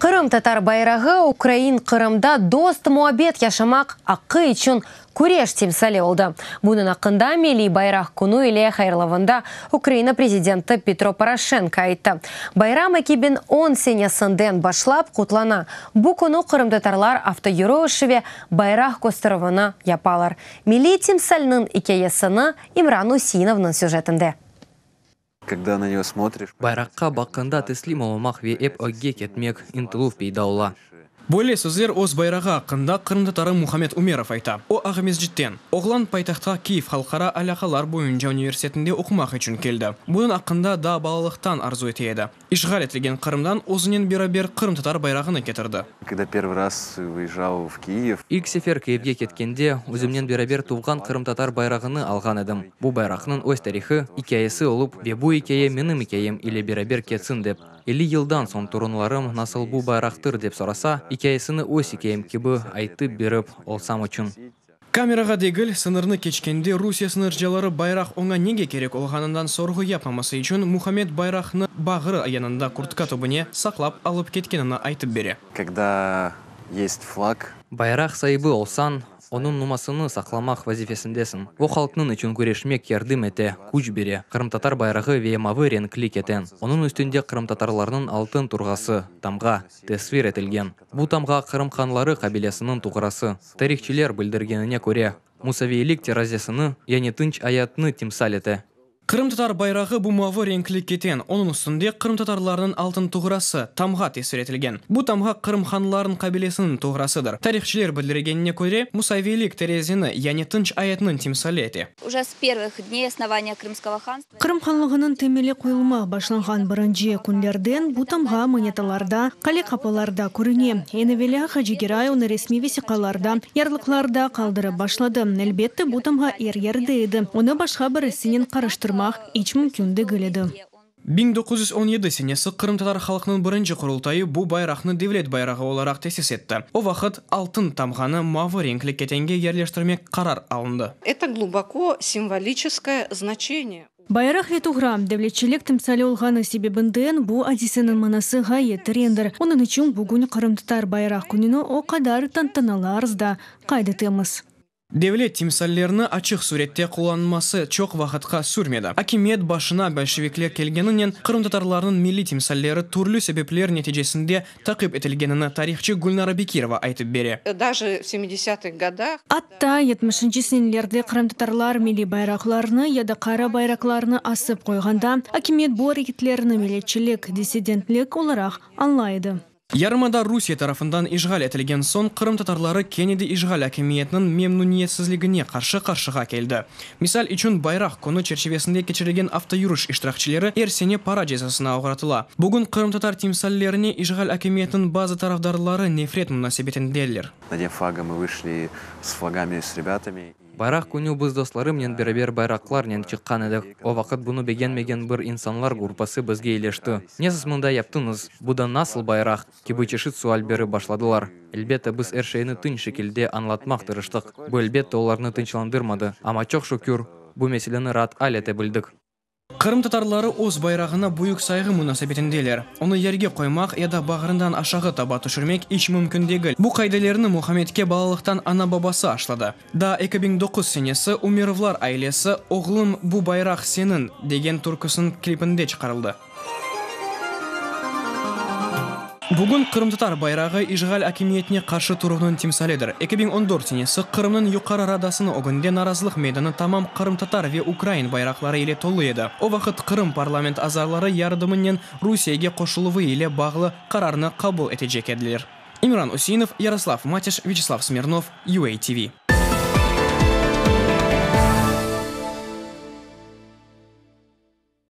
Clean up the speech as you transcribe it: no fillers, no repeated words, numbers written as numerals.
Qırımtatar bayrağı ukrain Qırımda dost-muabbet yaşamaq aqqı içün küreş timsali oldı. Bunıñ aqqında Milliy bayraq künü ile hayırlavında Ukraina prezidenti Petro Poroşenko ayttı. Bayram 2010 senesinden başlap qutlana. Bu künü qırımtatarlar avtoyürüş ve bayraq kösterüvini yapalar. Milliy timsalniñ ikâyesini İmran Useinovnıñ süjetinde. Когда на нее смотришь, Bayraqqa baqqanda teslim olmamaq ve ep ögge ketmek ıntıluv peyda ola. Böyle sözler öz bayrağı aqqında qırımtatarı Muhammed Umerov ayta. O, Aqmescitten. Oğlan paytahtqa Kyiv halqara alâqalar boyunca universitetinde oqumaq içün keldi. Bunıñ aqqında daa balalıqtan arzu ete edi. İşğal etilgen Qırımdan özünen beraber qırımtatar bayrağını ketirdi. Когда первый раз выезжал в Киев, İlk sefer Kyivge ketkende, özümnen beraber tuvğan qırımtatar bayrağını alğan edim. Bu bayraqnıñ öz tarihı, ikâyesi olıp ve bu ikâye menim ikâyem ile beraber ketsin dep. 50 yıldan soñ torunlarım nasıl bu bayraqtır dep sorasa, ikâyesini öz ikâyem kibi aytıp berip olsam içün. Kamerağa degil, sıñırnı keçkende Rusiye sıñırcıları bayraq oña nege kerek olğanından sorğu yapmaması içün Muhammed bayraqnı bağrı yanında kurtka tübüne saqlap alıp ketkenini aytıp bere. Когда есть флаг, Bayraq saibi olsañ, onıñ namusını saqlamaq vazifesindesiñ. O halqnıñ içün küreşmek yardım ete, küç bere. Qırımtatar bayrağı ve mavı renkli keten. Onıñ üstünde qırımtatarlarnıñ altın tuğrası, tamğa, tasvir etilgen. Bu tamğa Qırım hanları qabilesiniñ tuğrası. Tarihçiler bildirgenine köre, musaviylik terazesini, yani tınç ayatnı timsal ete. Qırımtatar bayrağı bu mavı renkli keten. Onıñ üstünde qırımtatarlarnıñ altın tuğrası, tamğa tasvir etilgen. Bu tamğa Qırım hanlarınıñ qabilesiniñ tuğrasıdır. Tarihçiler bildirgenine köre, musaviylik terezini, yani tınç ayatnıñ timsali ete. Уже с первых дней основания Крымского ханства. Qırım hanlığınıñ temeli qoyulmaq başlanğan birinci künlerden bu tamğa monetalarda, qale qapılarda körüne. Eñ evelâ Hacı Geray onı resmiy vesiqalarda, yarlıqlarda qaldırıp başladı. Elbette, bu tamğa er yerde edi. Onı başqa birisinen qarıştırmaq iç mümkün degil edi. 1917 senesi qırımtatar halqınıñ birinci qurultayı bu bayraqnı devlet bayrağı olaraq tesis etti. O vaqıt altın tamğanı mavı renkli ketenge yerleştirmek qarar alındı. Это глубоко символическое значение. Bayraq ve tuğra devletçilik timsali olğanı sebebinden bu adiseniñ manası ğayet terendir. Onıñ içün bugün Qırımtatar bayraq kününi o qadar tantanalı arzda qayd etemiz. Devlet timsallerini açıq sürette qullanması çoq vaqıtqa sürmedi. Akimiyet başına bolşevikler kelgeninen qırımtatarlarnıñ milliy timsalleri türlü sebepler neticesinde taqip etilgenini tarihçı Gülnara Bekirova aytıp bere. Даже в 70-х годах Atta 70-nci senelerde qırımtatarlar milliy bayraqlarını ya da qara bayraqlarını asıp qoyğanda, akimiyet bu areketlerini milletçilik, dissidentlik olaraq añlay edi. Yarımada Rusiye tarafından işğal etilgen soñ qırımtatarları kene de işğal akimiyetiniñ memnüniyetsizligine qarşı qarşığa keldi. Misal içün Bayraq künü çerçivesinde keçirilgen avtoyürüş iştirakçileri er sene para cezasına oğratıla. Bugün qırımtatar timsallerine işğal akimiyetiniñ bazı tarafdarları nefret munasebetindeler. На День флага мы вышли с флагами, с ребятами. Bayraq künü biz dostlarımnen beraber bayraqlarnen çıqqan edik. O vaqıt bunı begenmegen bir insanlar gruppası bizge ilişti. Ne siz mında yaptıñız, bu da nasıl bayraq, kibi çeşit sual berip başladılar. Elbette biz er şeyni tınç şekilde añlatmaq tırıştıq. Bu elbette olarnı tınçlandırmadı. Amma çoq şükür, bu meseleni raat al ete bildik. Qırımtatarları öz bayrağına büyük sayğı munasebetindeler. Onı yerge qoymaq ya da bağrından aşağı taba tüşürmek iç mümkün degil. Bu qaidelerni Muhammedke balalıqtan ana-babası aşladı. Daa 2009 senesi Umerovlar ailesi Oğlum, bu bayraq seniñ degen türküsiniñ klipinde çıqarıldı. Bugün qırımtatar bayrağı işğal akimiyetine qarşı turuvnıñ timsalidir. 2014 senesi Qırımnıñ Yuqarı Radasınıñ ögünde narazılıq meydanı tamam qırımtatar ve ukrain bayraqları ile tolu edi. O vaqıt Qırım parlament azaları yardımınen Rusiyege qoşuluvı ile bağlı qararnı qabul etecek ediler. İmran Useinov, Yaroslav Mateş, Vyaçeslav Smirnov, UATV.